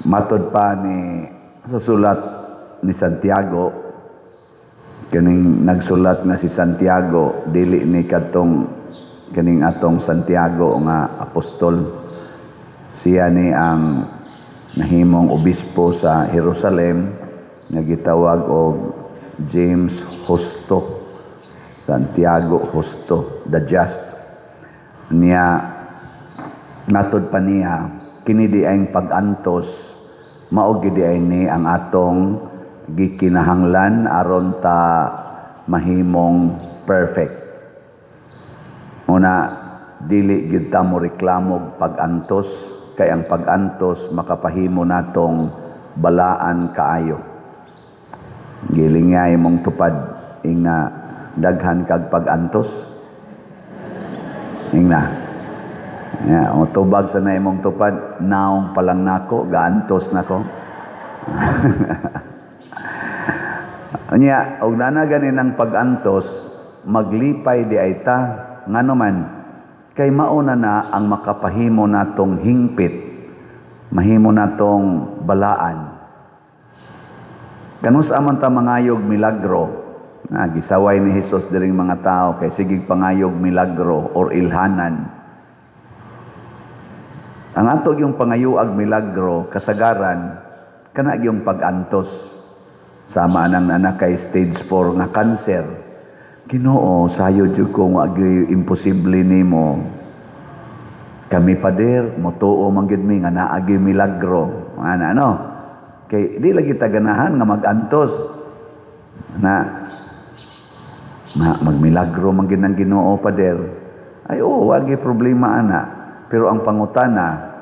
Matod pa ni sa sulat ni Santiago, kining nagsulat nga si Santiago, dili ni kadtong kining atong Santiago nga apostol. Siya ni ang nahimong obispo sa Jerusalem nga gitawag og James Justo. Santiago Justo, the Just. Niya, matod pa niya, kini di ang pag-antos, mao gid ay ni ang atong gikinahanglan aron ta mahimong perfect. Muna dili gid ta mo reklamog pag-antos, kay ang pag-antos makapahimo natong balaan kaayo. Giling nga imong tupad, ingna daghan kag pag-antos. Ingna. Ya, o tubag sa na imong tupad, naong pa lang nako, gaantos nako. Nya, og nana gani ng pag-antos, maglipay di ay ta, ngano man, kay mauna na ang makapahimo natong hingpit, mahimo natong balaan. Kanus-a man ta mangayog milagro, na gisaway ni Hesus diring mga tao kay sigig pangayog milagro or ilhanan. Ang ato yung pangayuag milagro, kasagaran, kana yung pag-antos. Sama anang anak kay stage 4 nga cancer. Ginoo, sayo jud ko nga agi imposible nimo. Kami pader, motuo man gyud mi nga naagi milagro. Ana ano? Kay di lagi ta ganahan nga mag-antos. Na, na magmilagro man gyud ang Ginoo, pader. Ay oo, wagi problema ana. Pero ang pangutana,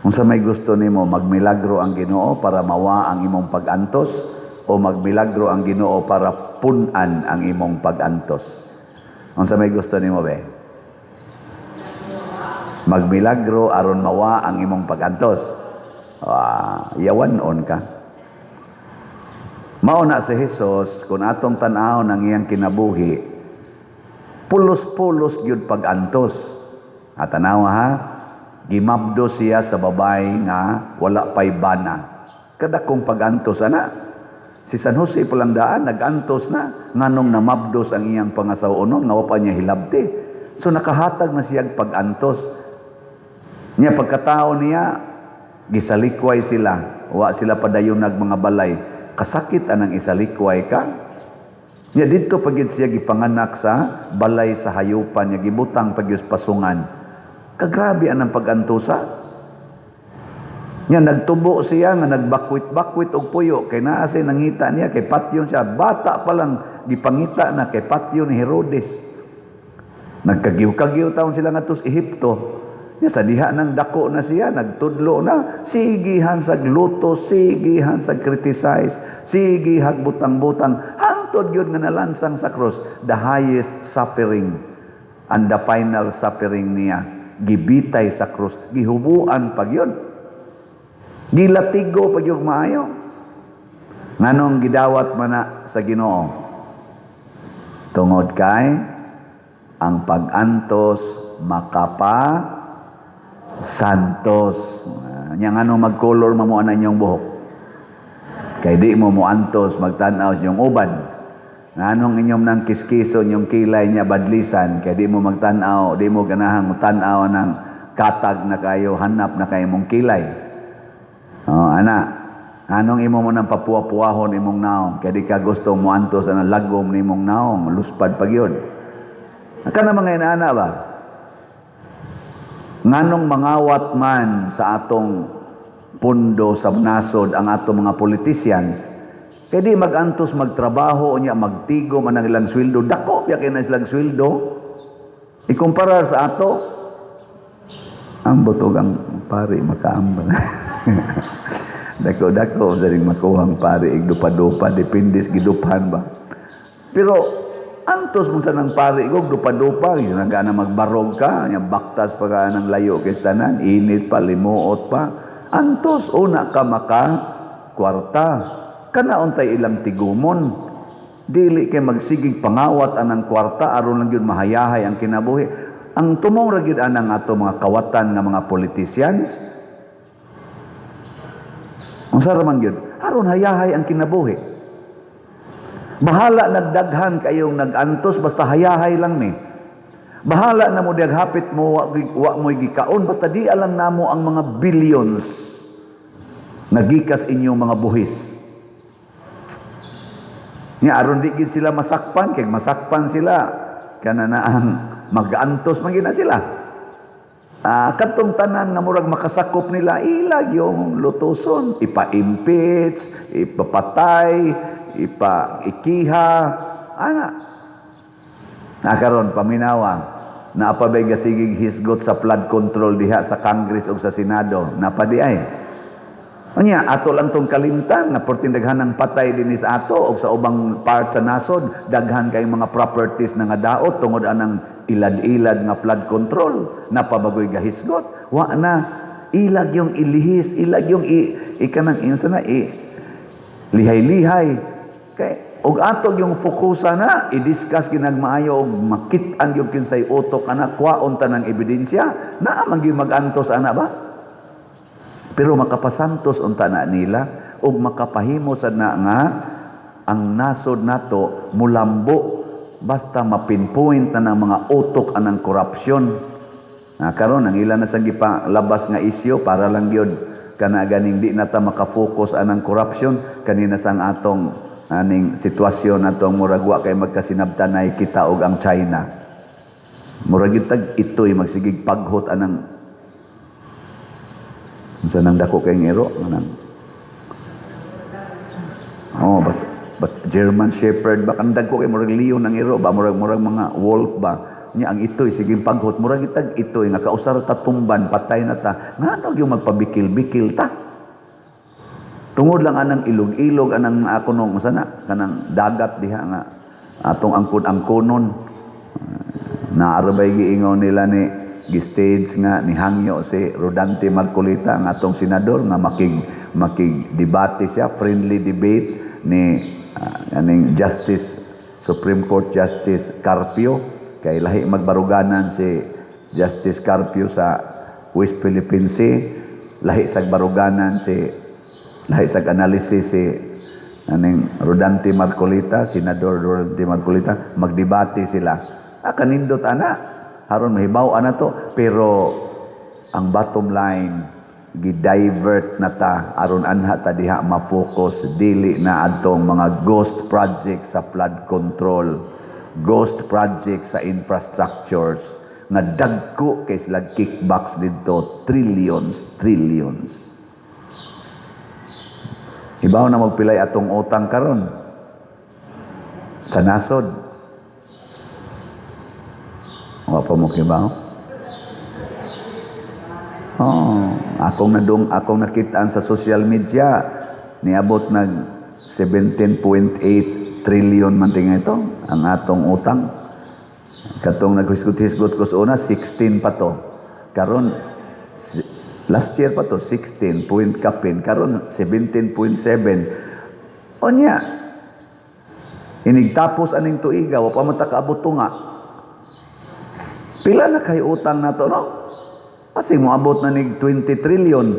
unsa may gusto nimo, magmilagro ang Ginoo para mawa ang imong pag-antos o magmilagro ang Ginoo para pun-an ang imong pag-antos? Unsa may gusto nimo be? Magmilagro aron mawa ang imong pag-antos. Ah, yawan on ka. Mao na si Hesus, kung atong tan-awon ang iyang kinabuhi, pulos-pulos gyud pag-antos. At tanawa ha, gimabdo siya sa babay nga wala pay bana. Kadakong pag-antos ana. Si San Jose palang daan nag-antos na nganong namabdos ang iyang pangasaw-onon nga wa pa niya hilabti. So nakahatag na siya pag-antos. Niya pagkatao niya gisalikway sila, wa sila padayon nag mga balay. Kasakit anang isalikway ka. Nya didto pagid siya gipanganak sa balay sa hayupan, nya gibutang pagyud pasungan. Kagrabe anang pag-antosa. Nya nagtubo siya nga nagbakwit-bakwit og puyo kay naa siya nangita niya kay patyon siya. Bata pa lang gipangita na kay patyon ni Herodes. Nagkagiw-kagiw taon sila ngadto sa Ehipto. Nya sa diha nang dako na siya, nagtudlo na, sigihan sa luto, sigihan sa criticize, sigihag butang-butang, hangtod gyud nga nalansang sa cross, the highest suffering and the final suffering niya, gibitay sa cross, gihubuan pag yun. Gilatigo pag yun maayo. Nganong gidawat man na sa Ginoo? Tungod kay ang pag-antos makapa santos. Nya ngano mag-color mamo ana inyong buhok? Kay di mo moantos magtan-aw sa inyong uban. Nganong inyong nang kiskiso inyong kilay niya badlisan, kay di mo magtan-aw, di mo ganahang tan-aw ng katag na kayo, hanap na kayo mong kilay. Oh, ana, anong imo mo nang papuwa-puwahon imong naong, kay di ka gusto moantos ang lagom nimong naong, luspad pag yun. Kana mga inaana ba? Nganong mangawat man sa atong pundo sa nasod ang atong mga politicians, kay di magantos magtrabaho niya, magtigo man ang ilang sweldo, dako biya kay na silang sweldo ikumparar sa ato. Ang butog ang pari makaambal. Dako-dako sa ring makuhang pari igdupa-dupa, depende sa giduphan ba. Pero antos mo sa nang pari ko dupa-dupa, yun ang gana magbarog ka, nya baktas pa ka ng layo kay tanan, init pa, limuot pa. Antos una ka maka kwarta. Kana untay ilang tigumon. Dili kay magsigig pangawat anang kwarta aron lang gyud mahayahay ang kinabuhi. Ang tumong ra gyud anang ato mga kawatan nga mga politicians. Unsa ra man gyud? Aron hayahay ang kinabuhi. Bahala nagdaghan kayong nagantos, basta hayahay lang mi. Bahala na mo hapit mo wa mo'y gikaon, basta di alang namo ang mga billions nagikas inyong mga buhis. Nga aron di gid sila masakpan, kay masakpan sila kana na ang magantos man gid na sila. Kadtong tanan nga murag makasakop nila, ila yung lutuson, ipa-impeach, ipapatay, ipa-ikiha, ana. Na karon paminawa, naa pa bay gasigig hisgot sa flood control diha sa Congress ug sa Senado? Napa di ay. Unya, ato lang tong kalimtan nga perting daghan ng patay dinhi sa ato og sa ubang part sa nasod, daghan kay mga properties na nga daot tungod anang ilad-ilad nga flood control. Napabagoy gahisgot? Wa na. Ilag yung ilihis, ilag yung ikanang insa na i lihay-lihay. Kay og ato yung fokusa na i-discuss ginagmaayo og makit-an yung kinsay utok ana, kwaon ta ng ebidensya, naa man gyud mag-antos ana ba? Pero makapasantos unta na nila ug makapahimo sad na nga ang nasod nato mulambo basta mapinpoint na ng mga utok anang korupsyon. Na karon ang ila na sa gipalabas nga isyu para lang gyud kana ganing di na ta makafocus anang korupsyon kanina sang atong aning sitwasyon atong murag wa kay magkasinabtanay kita og ang China. Murag gyud tag itoy magsigig paghot anang unsa nang dako kay iro anang. Oh, basta, basta German Shepherd ba kan dagko kay murag leon ang iro ba, murag murag mga wolf ba nya. Ang itoy sige paghot, murag itag itoy nga kausar ta tumban, patay na ta. Ngano yung magpabikil-bikil ta tungod lang anang ilog-ilog anang ako nung unsa na kanang dagat diha nga atong angkon-angkonon naarabay giingon nila ni gi-stage nga nihangyo si Rodante Marcoleta ang atong senador nga makig makig debate siya, friendly debate ni aning Justice, Supreme Court Justice Carpio, kay lahi magbaruganan si Justice Carpio sa West Philippine Sea, lahi sag baruganan si, lahi sag analysis si aning Rodante Marcoleta, Senador Rodante Marcoleta. Magdebate sila. Kanindot ana aron mahibaw ana to, pero ang bottom line, gi-divert na ta aron anha ta diha ma-focus, dili na adtong mga ghost project sa flood control, ghost project sa infrastructures nga dagko kay sila kickbacks didto, trillions, trillions. Hibaw na magpilay atong utang karon sa nasod? Wa pa mo kibaw? Oh, akong nadung akong nakitaan sa social media, niabot nag 17.8 trillion man tinga ito ang atong utang. Katong naghisgot-hisgot ko sa una, 16 pa to. Karon last year pa to, 16 point kapin, karon 17.7. Onya, inigtapos aning tuiga, wa pa man ta kaabot tunga. Pila na kay utang nato, no? Kasi moabot na nig 20 trillion.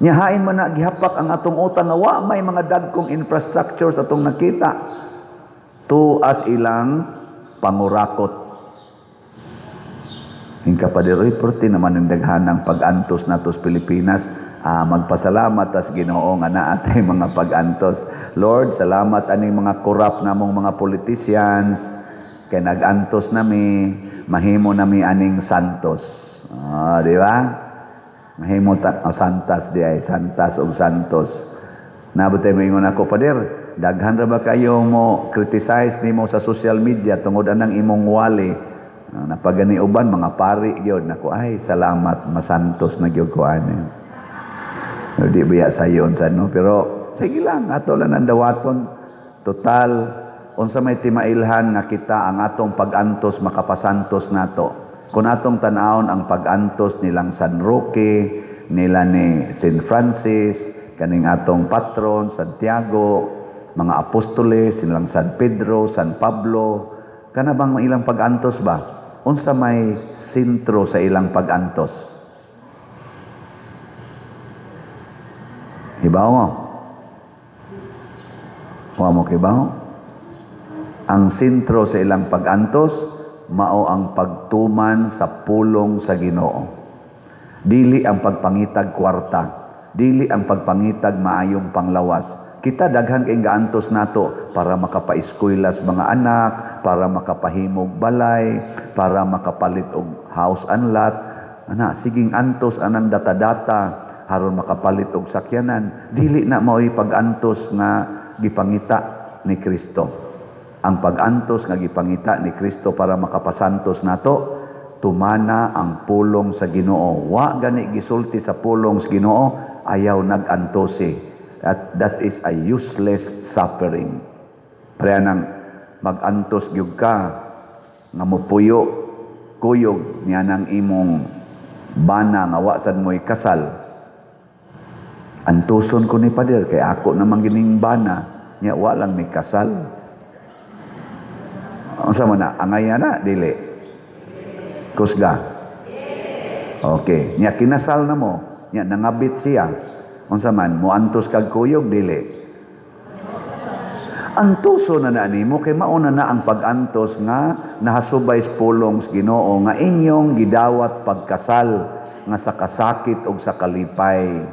Nya hain man na gihapak ang atong utang nga wa may mga dagkong infrastructures atong nakita. Tuas ilang pangurakot. Hingka pa diri, perti naman ang daghanang pag-antos nato sa Pilipinas. Magpasalamat tas Ginoo nga naa tay mga pag-antos. Lord, salamat aning mga corrupt namong mga politicians kay nag-antos nami, mahimo nami aning santos. Di ba? Mahimo ta, oh, santas di ay santas og santos. Nabutay moingon ako, "Pader, daghan ra ba kayo mo criticize nimo sa social media tungod anang imong wali?" Napagani uban mga pari gyud nako, "Ay, salamat, masantos na gyud ko ani." Di biya sayon sa no, pero sige lang, ato lang ang dawaton. Total, unsa may timailhan nga kita ang atong pag-antos makapasantos nato. Kung atong tan-awon ang pag-antos nilang San Roque, nila ni Saint Francis, kaning atong patron Santiago, mga apostoles, silang San Pedro, San Pablo, kana bang ilang pag-antos ba? Unsa may sentro sa ilang pag-antos? Kibaw mo? Wa mo kibaw? Ang sentro sa ilang pag-antos mao ang pagtuman sa pulong sa Ginoo. Dili ang pagpangitag kwarta, dili ang pagpangitag maayong panglawas. Kita daghan kay gaantos nato para makapaeskwela sa mga anak, para makapahimog balay, para makapalit og house and lot. Ana, siging antos anang data-data haron makapalit og sakyanan. Dili na mao'y pag-antos nga gipangita ni Kristo. Ang pag-antos nga gipangita ni Kristo para makapasantos nato, tumana ang pulong sa Ginoo. Wa gani gisulti sa pulong sa Ginoo, ayaw nag-antosi. That is a useless suffering. Pareha nang mag-antos gyud ka nga mopuyo kuyog niya nang imong bana nga wa sad mo'y kasal. Antuson ko ni pader kay ako namang gining bana nya wa lang may kasal. Unsa man na angay na dili? Kusga. Okay, nya kinasal na mo, nya nangabit siya. Unsa man, moantos kag kuyog dili? Antuso na na nimo kay mauna na ang pag-antos nga nahasubay sa pulong sa Ginoo nga inyong gidawat pagkasal nga sa kasakit og sa kalipay,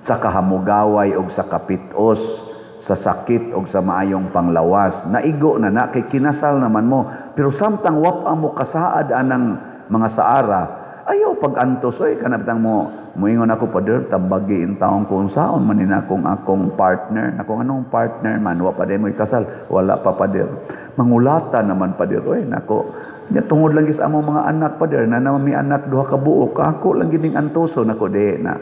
sa kahamugaway og sa kapitos, sa sakit og sa maayong panglawas. Naigo na na kay kinasal naman mo. Pero samtang wa pa mo kasaad anang mga saara, ayaw pag-antos oy. Kanabtang mo moingon ako, "Pader, tambagi in taon ko unsaon man ni akong akong partner." Nako, anong partner man? Wa pa diay mo ikasal. Wala pa, pader. Mangulata naman, pader, oy. Nako, nya tungod lang sa among mga anak, pader, na naman may anak duha ka buok, ako lang gining antoso. Nako, di na.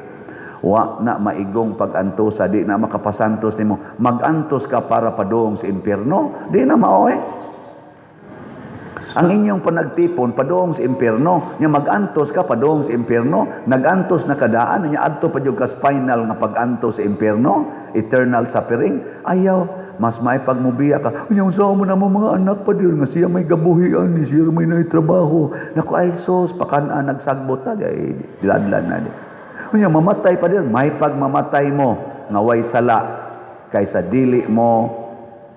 Wa na maigong pag-antosa, di na makapasantos nimo. Mag-antos ka para padung sa impyerno, di na mao eh. Ang inyong panagtipon padung sa impyerno, nya mag-antos ka padung sa impyerno, nag-antos na kadaan, nya adto pa jud ka sa final nga pag-antos sa impyerno, eternal suffering. Ayaw, mas may pagmubiya ka. Nya unsa mo na mo mga anak pa dir nga siya may gabuhian ni siya may trabaho. Nako, ay sus, pakan-an nagsagbot ta di diladlan na di. Unya mamatay pa dir, may pagmamatay mo nga way sala kaysa dili mo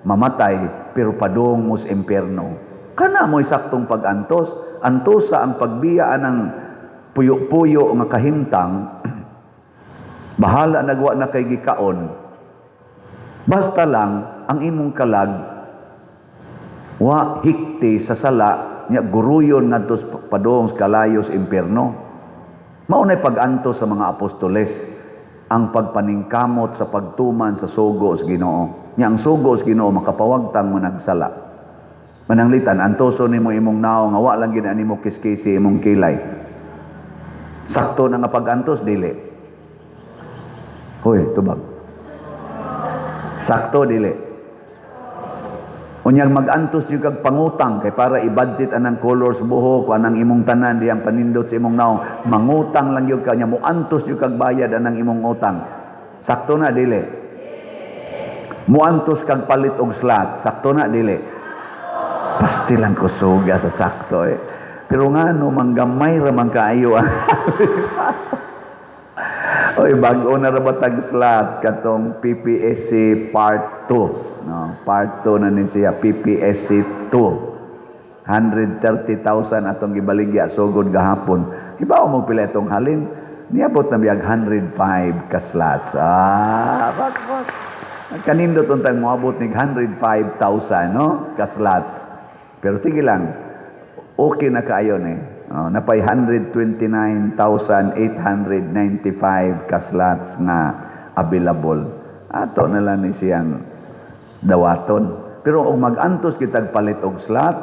mamatay pero padung mo sa impyerno. Kana mo'y saktong pag-antos. Antosa ang pagbiya ng puyo-puyo nga kahimtang, bahala nagwa na kay gikaon. Basta lang ang imong kalag wa hikti sa sala nya guruyon ngadto padung sa kalayo sa impyerno. Mao nay pag-antos sa mga apostoles, ang pagpaningkamot sa pagtuman sa sugo sa Ginoo. Nya ang sugo sa Ginoo, makapawagtang mo nagsala. Mananglitan, antoso nimo imong naong nga wa lang gid nimo kiskisi imong kilay. Sakto na nga pag-antos dili? Hoy, tubag. Sakto dili? Unyag mag-antos jud kag pangutang kay para i-budget anang colors buhok, anang imong tanan diyang panindot sa imong naong, mangutang lang gyud ka nya moantos jud kag bayad anang imong utang. Sakto na dili? Muantos kag palit og slot, sakto na dili? Pastilan ko suga sa sakto eh. Pero nga no, manggamay ra man kaayo. Oy, bag-o na ra ba tag slot katong PPSC Part 2. No, Part 2 na ni siya, PPSC 2. 130,000 atong gibaligya sugod gahapon. Hibaw mo pila itong halin? Niabot na biyag 105 ka slots. Ah, bak bak. Kanindot untang moabot nig 105,000, no, ka slots. Pero sige lang, okay na kaayo ni. Oh, napay 129,895 ka slots nga available. Ato na lang ni siyang dawaton. Pero og mag-antos kitag palit og slot,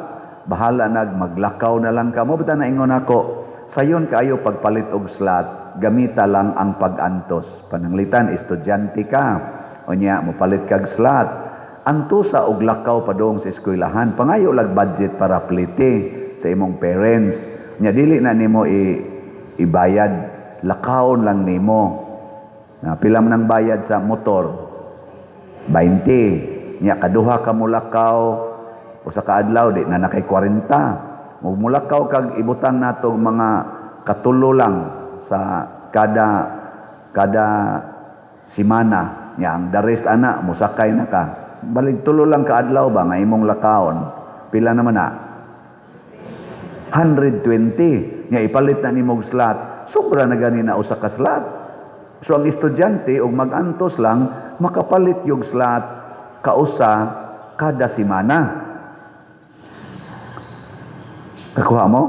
bahala nag maglakaw na lang ka mo. Basta naingon ako, sayon kaayo pagpalit og slot, gamita lang ang pag-antos. Pananglitan, estudyante ka. Unya, mopalit kag slot. Antosa og lakaw padung sa eskwelahan. Pangayo lag budget para plite sa imong parents. Nya dili na nimo ibayad, lakawon lang nimo. Na pila man ang bayad sa motor? 20. Nya kaduha ka mulakaw usa ka adlaw, di na na kay 40. Mo mulakaw kag ibutang nato mga katulo lang sa kada kada Simana nya ang the rest ana musakay na ka. Balik tulo lang ka adlaw ba nga imong lakaon. Pila naman na? 120. Nya ipalit na nimo og slot. Sobra na gani na usa ka slot. So ang estudyante og magantos lang, makapalit yung slot kausa kada semana. Kakuha mo?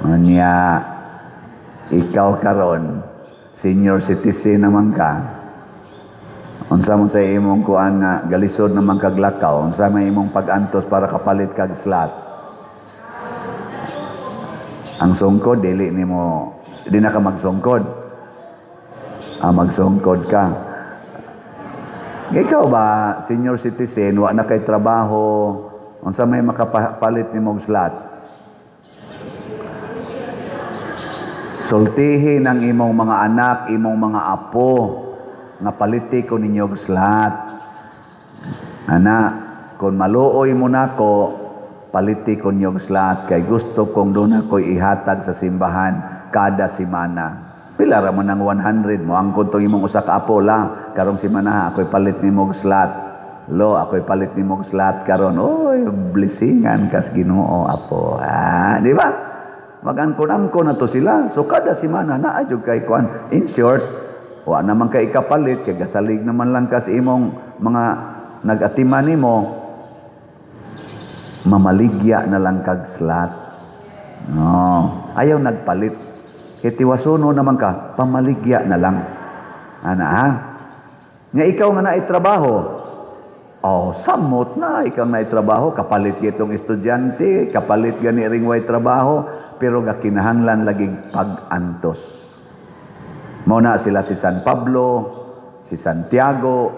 Anya, ikaw karon, senior citizen naman ka. Unsa mo sa imong kuan nga galisod naman kag lakaw, unsa may imong pag-antos para kapalit kag slot? Ang sungkod dili nimo, di na ka magsungkod. Ah, magsungkod ka. Ikaw ba, senior citizen, wa na kay trabaho, unsa may makapalit nimong slot? Sultihin ang imong mga anak, imong mga apo, nga paliti ko ninyo og slot. Ana, kung maluoy mo nako, paliti ko ninyo og slot, kay gusto kong doon ako'y ihatag sa simbahan kada semana. Pila ra man ang 100 mo, angkon tong imong usa ka apo la, karong semana ha, ako'y palit nimo og slot. Lo, ako'y palit nimo og slot karon. Oy, blessingan kas Ginoo, apo. Ah, di ba? Mag-angkon-angkon na to sila. So kada semana naa jud kay kuan. In short, wa naman kay ikapalit kay gasalig naman lang kas imong mga nag-atiman nimo, mamaligya na lang kag slot. No, ayaw nagpalit. Kay tiwasuno naman ka, pamaligya na lang. Ana ha? Nga ikaw nga naay trabaho, oh, samot na ikaw naay trabaho, kapalit gitong estudyante, kapalit gani ring way trabaho, pero gakinahanglan lagi pag-antos. Mao na sila si San Pablo, si Santiago,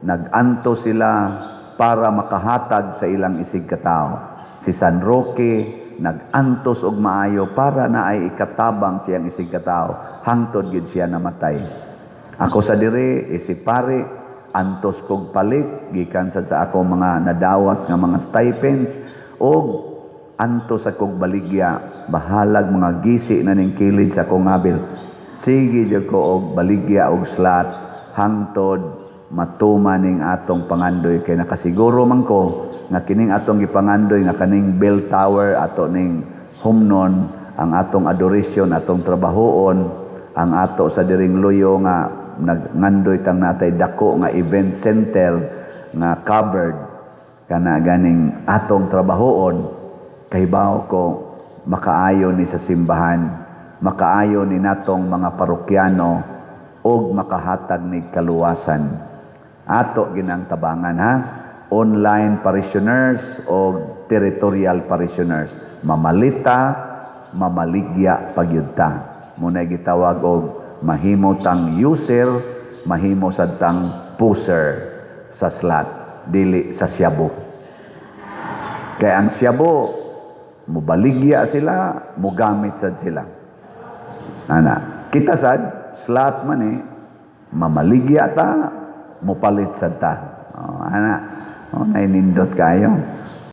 nag-antos sila para makahatag sa ilang isig katao. Si San Roque, nag-antos og maayo para na ay ikatabang siyang isig katao. Hangtod gid siya namatay. Ako sa dire, isip pare, antos kog palit gikan sad sa ako mga nadawat nga mga stipends og antos akong baligya, bahalag mga gisi na ning kilid sa akong abil. Sige jud ko og baligya og slot hangtod matuma ning atong pangandoy, kay nakasiguro man ko nga kining atong gipangandoy nga kaning bell tower ato ning humnon ang atong adoration, atong trabahoon, ang ato sa diring luyo nga nagngandoy tang natay dako nga event center nga covered kana ganing atong trabahoon, kahibaw ko makaayo ni sa simbahan, makaayo ni natong mga parokyano og makahatag ni kaluwasan. Ato ginang tabangan ha, online parishioners o territorial parishioners, mamalita, mamaligya pagyud ta. Muna gitawag og mahimo tang user, mahimo sad tang pusher sa slot, dili sa siyabo. Kay ang siyabo, mubaligya sila, mugamit sad sila. Ana, kita sad slot man eh, mamaligya ta, mupalit sad ta. Oh, ana, oh, nainindot kayo.